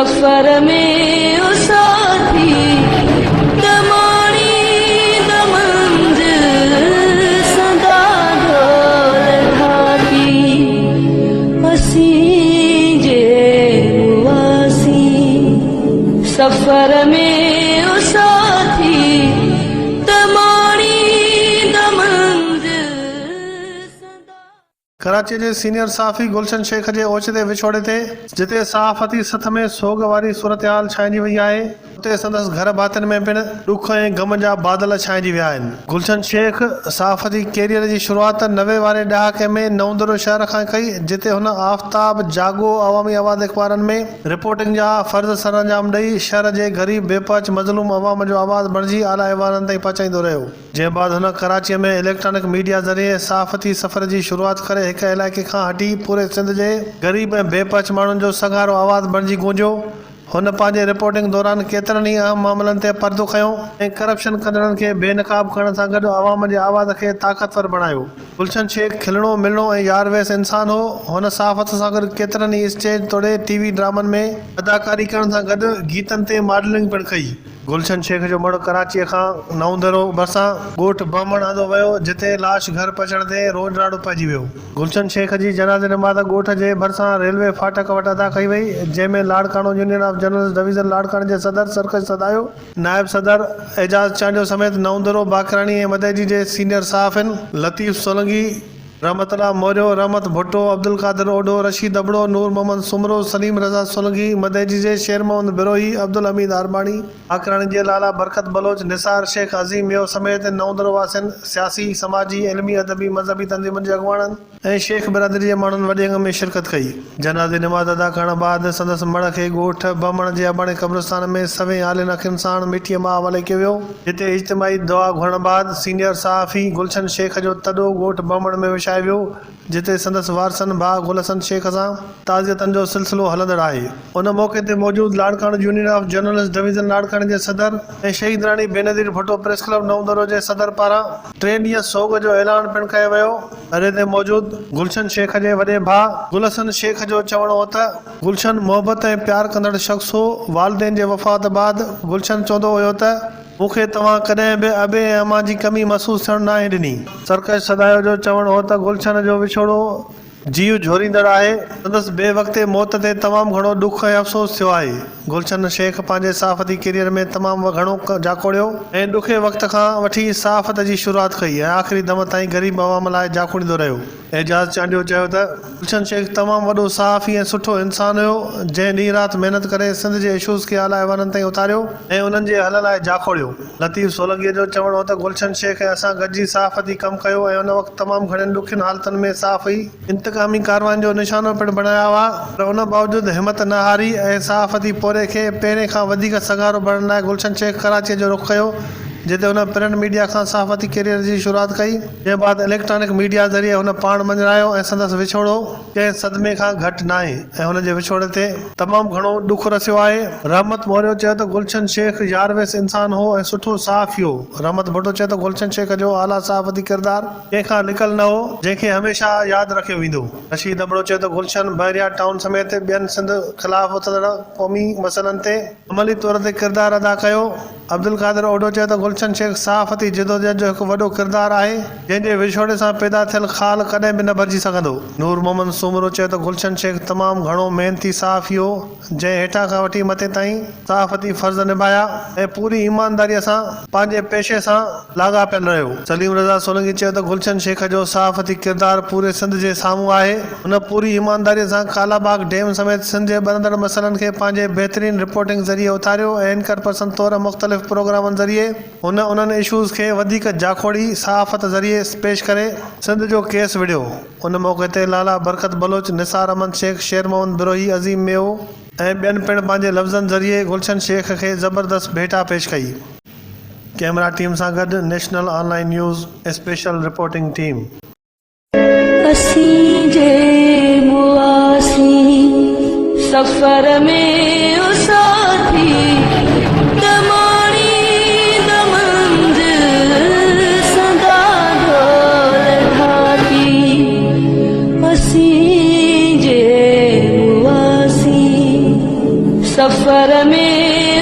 سفر ۾ ساٿي ته ماڻيندو منزل سندا ڍول ڍاڪي. اسين جي هئاسين سفر ۾ ساٿي ته ماڻيندو منزل سندا. ڪراچيء جي سينيئر صحافي گلشن شيخ جي اوچتي وڇوڙي تي جتي صحافتي سٿ ۾ سوڳ واري صورتحال ڇانئجي وئي آهي، اتي سندس گهر ڀاتين ۾ پڻ ڏک ۽ غم جا بادل ڇانئجي ويا آهن. گلشن شيخ صحافتي ڪيريئر جي شروعات 90 واري ڏهاڪي ۾ نئون ديرو شهر کان ڪئي، جتي هن آفتاب، جاڳو، عوامي آواز اخبارن ۾ رپورٽنگ جا فرض سرانجام ڏئي شهر جي غريب، بي پهچ، مظلوم عوام جو آواز بڻجي اعليٰ ايوانن تائين پهچائيندو رهيو. جنهن بعد هن ڪراچيء ۾ اليڪٽرانڪ ميڊيا ذريعي صحافتي سفر جي شروعات ڪري هڪ علائقي کان هٽي پوري سنڌ جي غريب ۽ بي پهچ ماڻهن جو سگهارو آواز بڻجي گونجيو. هن پنهنجي رپورٽنگ دوران ڪيترن ئي اهم معاملن تي پردو کنيو ۽ ڪرپشن ڪندڙن کي بي نقاب ڪرڻ سان گڏ عوام جي آواز کي طاقتور بڻايو. گلشن شيخ کلڻو ملڻو ۽ يار ويس انسان هو. هن صحافت سان گڏ ڪيترن ئي اسٽيج توڙي ٽي وي ڊرامن ۾ اداڪاري ڪرڻ سان گڏ گيتن تي ماڊلنگ پڻ ڪئي. گلشن شيخ جو مڙهه ڪراچيء کان نئون ديرو ڀرسان ڳوٺ بهمڻ آندو ويو، جتي لاش گهر پهچڻ تي روڄ راڙو پئجي ويو. گلشن شيخ جي جنازي نماز ڳوٺ جي ڀرسان ريلوي ڦاٽڪ وٽ ادا ڪئي وئي، جنهن ۾ Larkana union of journalist division لاڙڪاڻي جي صدر سرڪش سدايو، نائب صدر اعجاز چانڊيو سميت نئون ديرو، باقراڻي ۽ مدئجي جي سينيئر صحافين لطيف سولنگي، رحمت الله موريو، رحمت ڀٽو، عبدالقادر اوڍو، رشيد ابڙو، نور محمد سومرو، سليم رضا سولنگي، مدئجي جي شير محمد بروهي، عبدالحميد آرٻاڻي، آڪراڻي جي لالا برڪت بلوچ، نثار شيخ، عظيم ميو سميت نئون دڙو واسين، سياسي، سماجي، علمي، ادبي، مذهبي تنظيمن جي اڳواڻن ۽ شيخ برادري جي ماڻهن وڏي انگ ۾ شرڪت ڪئي. جنازي نماز ادا ڪرڻ بعد سندس مڙهه کي ڳوٺ بهمڻ جي اباڻي قبرستان ۾ سوين آلين اکين ساڻ مٽيء ماء حوالي ڪيو ويو، جتي اجتماعي دعا گهرڻ بعد سينيئر صحافي گلشن شيخ جو تڏو ڳوٺ بهمڻ ۾ وڇايو ويو، جتي سندس وارثن ڀاء گل حسن شيخ سان تعزيتن جو سلسلو هلندڙ آهي. ان موقعي تي موجود Larkana union of journalist division لاڙڪاڻي جي صدر ۽ شهيد راڻي بينظير ڀٽو پريس ڪلب نئون دڙو جي صدر پاران ٽي ڏينهن سوڳ جو اعلان پڻ ڪيو ويو. تڏي تي موجود گلشن شيخ جي وڏي ڀاء گل حسن شيخ جو چوڻ هو ته گلشن محبت ۽ پيار ڪندڙ شخص هو، والدين جي وفات بعد گلشن چوندو هيو ته مون کي توهان ڪڏهن به ابي ۽ امان جي ڪمي محسوس ٿيڻ ناهي ڏني. سرڪش سدايو جو چوڻ هو ته گلشن جو وڇوڙو جيء جهوريندڙ آهي، سندس بي وقتي موت تي تمام گهڻو ڏک ۽ افسوس ٿيو آهي. گلشن شيخ پنهنجي صحافتي ڪيريئر ۾ تمام گهڻو جاکوڙيو ۽ ڏکي وقت کان وٺي صحافت جي شروعات ڪئي ۽ آخري دم تائين غريب عوام لاء جاکوڙيندو رهيو. اعجاز چانڊيو چيو ته گلشن شيخ تمام وڏو صحافي ۽ سٺو انسان هيو، جنهن ڏينهن رات محنت ڪري سنڌ جي اشوز کي اعليٰ ايوانن تائين اٿاريو ۽ انهن جي حل لاء جاکوڙيو. لطيف سولنگيء جو چوڻ هو ته گلشن شيخ ۽ اسان گڏجي صحافتي ڪم ڪيو ۽ ان وقت تمام گهڻين ڏکين حالتن ۾ صحافي انتقامي ڪاررواين جو نشانو پڻ بڻايا هئا پر ان باوجود همت نه هاري ۽ صحافتي پورهيي کي پهرين کان وڌيڪ سگهارو بڻائڻ لاء گلشن شيخ ڪراچيء جو رخ ڪيو جتي هن پرنٽ ميڊيا کان صحافتي ڪيريئر جي شروعات ڪئي جنهن بعد اليڪٽرانڪ ميڊيا ذريعي هن پاڻ مڃرايو ۽ سندس وڇوڙو ڪنهن صدمي کان گهٽ ناهي ۽ هن جي وڇوڙي تي تمام گهڻو ڏک رسيو آهي. رحمت موريو چيو ته گلشن شيخ يارويس انسان هو ۽ سٺو صحافي هو. رحمت ڀٽو چيو ته گلشن شيخ جو اعليٰ صحافتي ڪردار ڪنهن کان لڪل نه هو، جنهن کي هميشه ياد رکيو ويندو. رشيد ابڙو چيو ته گلشن بحريا ٽائون سميت ٻين سنڌ خلاف اٿندڙ قومي مسئلن تي عملي طور تي ڪردار ادا ڪيو. عبدالقادر اوڍو چيو ته گلشن شيخ صحافتي جدوجهد جو هڪ وڏو ڪردار آهي، جنهن جي وڇوڙي سان پيدا ٿيل خال ڪڏهن به نه ڀرجي سگهندو. نور محمد سومرو چيو ته گلشن شيخ تمام گهڻو محنتي صحافي هو، جنهن هيٺان کان وٺي مٿي تائين صحافتي فرض نڀايا ۽ پوري ايمانداريء سان پنهنجي پيشي سان لاڳاپيل رهيو. سليم رضا سولنگي چيو ته گلشن شيخ جو صحافتي ڪردار پوري سنڌ جي سامهون آهي، هن پوري ايمانداريء سان ڪالا باغ ڊيم سميت سنڌ جي ٻرندڙ مسئلن کي پنهنجي بهترين رپورٽنگ ذريعي اٿاريو ۽ اينڪر پرسن طور مختلف پروگرامن ذريعي هن انهن اشوز کي وڌيڪ جاکوڙي صحافت ذريعي پيش ڪري سنڌ جو ڪيس وڙهيو. ان موقعي تي لالا برڪت بلوچ، نثار احمد شيخ، شير محمد بروهي، عظيم ميو ۽ ٻين پڻ پنهنجي لفظن ذريعي گلشن شيخ کي زبردست ڀيٽا پيش ڪئي. ڪئميرا ٽيم سان گڏ national online news special reporting team. اسين جي مئاسين سفر ۾ او ساٿي ته ماڻيندو منزل سندا ڍول ڍاڪي اسين جي مئاسين. سفر ۾.